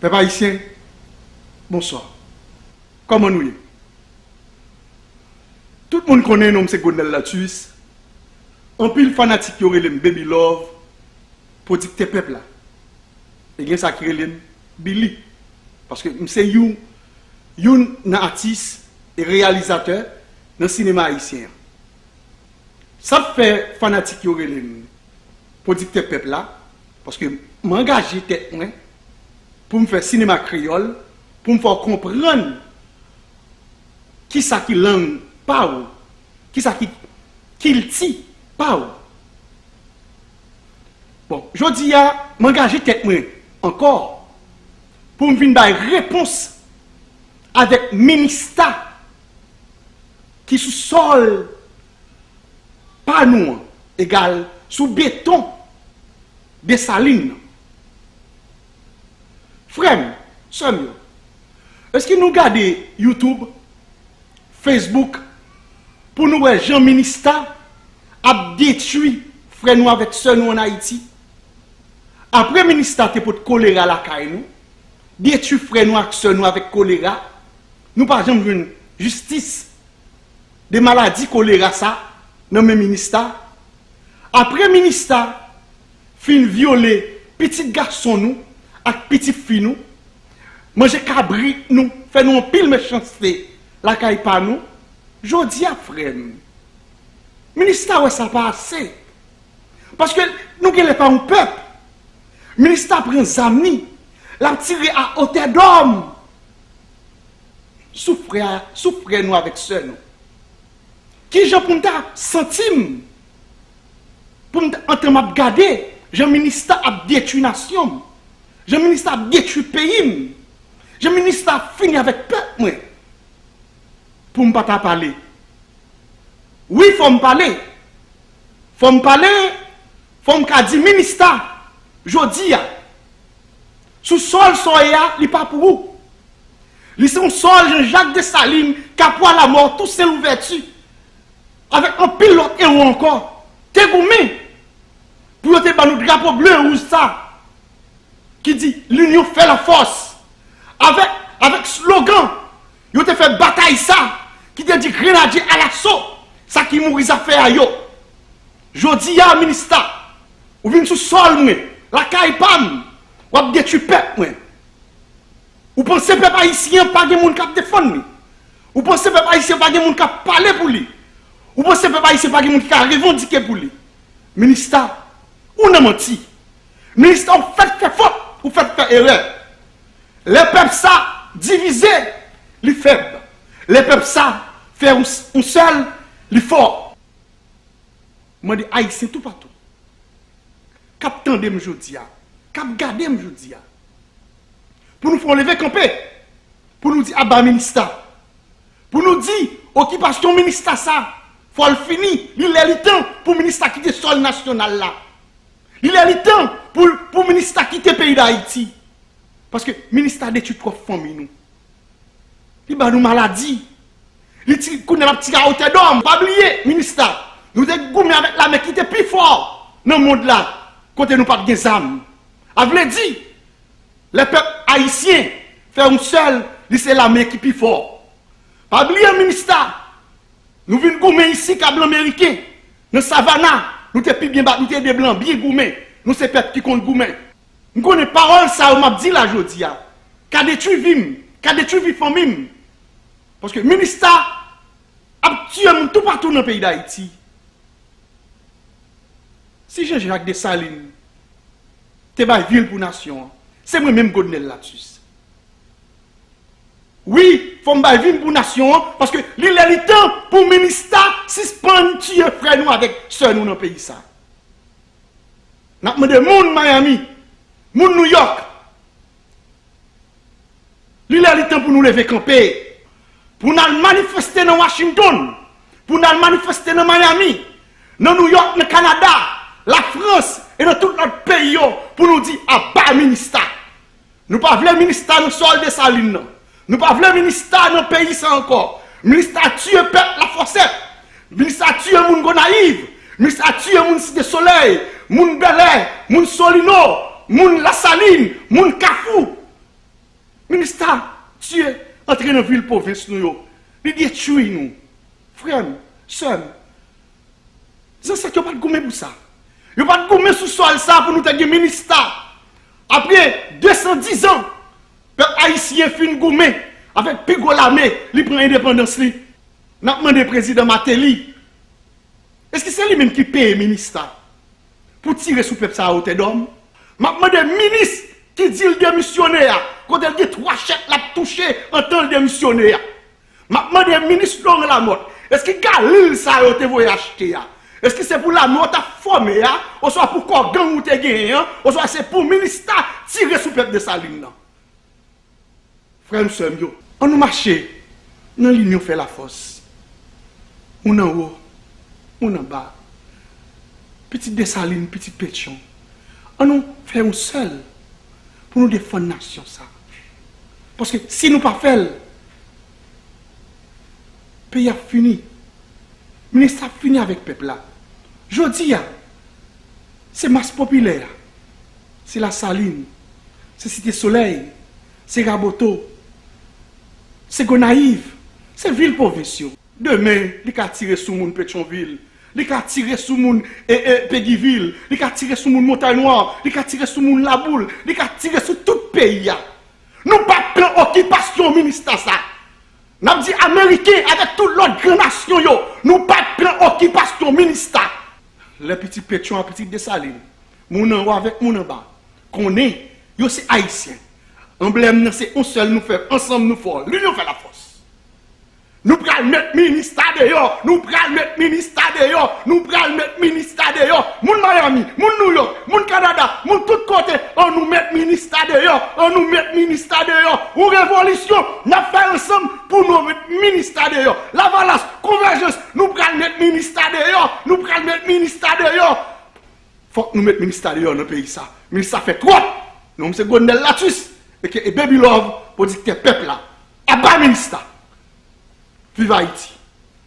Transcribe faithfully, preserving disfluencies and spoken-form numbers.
Pèp ayisyen, bonswa. Kòman nou ye? Tout moun konnen non m se Godnel Latus. Anpil fanatik yo rele m Baby Love, pwodiktè pèp la. E gen sa ki rele m Billy. Paske m se youn, youn nan atis e reyalizatè nan sinema ayisyen an. Sa k fè fanatik yo rele m pwodiktè pèp la, paske m angaje tèt mwen pou m fè sinema kreyòl, pou m fè w konprann kisa ki lang pa w, kisa ki kilti pa w. Bon, jodi a, m angaje tèt mwen ankò pou m vin bay repons avèk minista ki sou sòl pa nou an, egal sou beton Desalin nan. Frè m, sè m yo, èske nou gade YouTube, Facebook, pou nou wè jan minista ap detwi frè nou avèk sè nou ann Ayiti? Apre minista te pot kolera lakay nou, detwi frè nou ak sè nou avèk kolera, nou pa janm jwenn jistis de maladi kolera sa nan men minista. Apre minista fin vyole pitit gason nou ak pitit fi nou, manje kabrit nou, fè nou anpil mechanste lakay pa nou, jodi a, frè m, minista wè sa pa ase. Paske nou genlè pa yon pèp. Minista pran zam ni, l ap tire a otè dòm sou frè, sou frè nou avèk sè nou. Kijan pou m ta santi m, pou m ta, antan m ap gade jan minista ap detwi nasyon m, jan minista ap detwi peyi m, jan minista ap fini avèk pèp mwen, pou m pa ta pale? Wi, fò m pale. Fò m pale, fò m ka di minista, jodi a, sou sòl sa w ye a, li pa pou ou. Li se yon sòl Jean-Jacques Dessalines, Capois Lamort, Toussaint Louverture, avèk anpil lòt ewo ankò, te goumen pou yo te ban nou drapo ble e wouj sa ki di, L'union fait la force. Avèk, avèk slogan yo te fè batay sa, ki te di, Grenadye alaso, sa ki mouri zafè a yo. Jodi a, minista, ou vin sou sòl mwen, lakay pa m, w ap detwi pèp mwen. Ou panse pèp ayisyen an pa gen moun k ap defann li? Ou panse pèp ayisyen an pa gen moun k ap pale pou li? Ou panse pèp ayisyen an pa gen moun ki ka revandike pou li? Minista, ou nan manti. Minista, ou fèk fè fòt, ou fèk fè erè. Lè pèp sa divize, li fèb. Lè pèp sa fè yon, yon sèl, li fò. Mande Ayisyen toupatou k ap tande m jodi a, k ap gade m jodi a, pou nou fè yon leve kanpe, pou nou di aba minista, pou nou di okipasyon minista sa, fò l fini, li lè li tan pou minista kite sòl nasyonal la. Li lè li tan pou, pou minista kite peyi Dayiti. Paske minista detwi twòp fanmi nou. Li ba nou maladi. Li ti, kounye a l ap tire a otè dòm. Pa bliye, minista, nou te goumen avèk lame ki te pi fò nan mond la, kote nou pa t gen zam. A vle di, lè pèp ayisyen fè yon sèl, li se lame ki pi fò. Pa bliye, minista, nou vin goumen isi, ka blan meriken, nan Savana, nou te pi byen bat, nou te ede blan byen goumen. Nou se pèp ki konn goumen. M konnen pawòl sa yo m ap di la jodi a ka detwi vi m, ka detwi vi fanmi m. Paske minista ap tiye moun toupatou nan peyi Dayiti. Si Jean-Jacques Dessalines te bay vi l pou nasyon an, se mwen menm Godnel Latus. Wi, fò m bay vi m pou nasyon an, paske li lè li tan pou minista sispann tiye frè nou avèk sè nou nan peyi sa. N ap mande moun Miami, moun New York, li lè li tan pou nou leve kanpe, pou n al manifeste nan Washington, pou n al manifeste nan Miami, nan New York, nan Kanada, Lafrans e nan tout lòt peyi yo, pou nou di aba minista. Nou pa vle minista nan sòl Desalin nan. Nou pa vle minista nan peyi sa ankò. Minista tiye pèp Lafòsèt. Minista tiye moun Gonayiv. Minista tiye moun Site Solèy, moun Bèlè, moun Solino, moun Lasalin, moun Kafou. Minista tye antre nan vil pwovens nou yo. Li detwi nou. Frè m, sè m, zansèt yo pa t goumen pou sa. Yo pa t goumen sou sòl sa pou nou te gen minista. Apre de san diz an, pèp ayisyen fin goumen avèk pi gwo lame li pran endepandans li. N ap mande prezidan Mateli, èske se li menm ki peye minista pou tire sou pèp sa a otè dòm? M ap mande minis ki di l demisyone a, kote l gen twa chèk l ap touche antan l demisyone a. M ap mande minis Laurent Lamothe, èske galil sa yo te voye achte a, èske se pou lame w t ap fòme a, oswa pou kò gang ou te genyen an, oswa se pou minista tire sou pèp Desalin nan? Frè m, sè m yo, ann nou mache nan linyon fè lafòs. Moun anwo, moun anba, pitit Desalin, pitit Petyon, ann nou fè yon sèl pou nou defann nasyon sa. Paske si nou pa fè l, peyi ap fini. Minista ap fini avèk pèp la. Jodi a, se mas popilè a, se Lasalin, se Site Solèy, se Raboto, se Gonayiv, se vil pwovens yo. Demen, li ka tire sou moun Petyonvil, li ka tire sou moun e, e, Pegivil, li ka tire sou moun Montay Nwa, li ka tire sou moun Laboul, li ka tire sou tout peyi a. Nou p ap pran okipasyon minista sa. N ap di Ameriken avèk tout lòt gran nasyon yo, nou p ap pran okipasyon minista. Lè pitit Petyon a, pitit Desalin, moun anwo avèk moun anba, konnen yo se Ayisyen. Anblèm nan se yon sèl nou fè, ansanm nou fò, linyon fè lafòs. Nou pral met minista deyò, nou pral met minista deyò, nou pral met minista deyò. Moun Miami, moun New York, moun Kanada, moun tout kote, ann nou met minista deyò, ann nou met minista deyò. Yon revolisyon n ap fè ansanm pou nou met minista deyò. Lavalas, Konvèjans, nou pral met minista deyò, nou pral met minista deyò. Fòk nou met minista deyò nan peyi sa. Minista fè twòp. Non, m se Gondel Latus, aka Baby Love, pwodiktè pèp la. Aba minista. Viv Ayiti.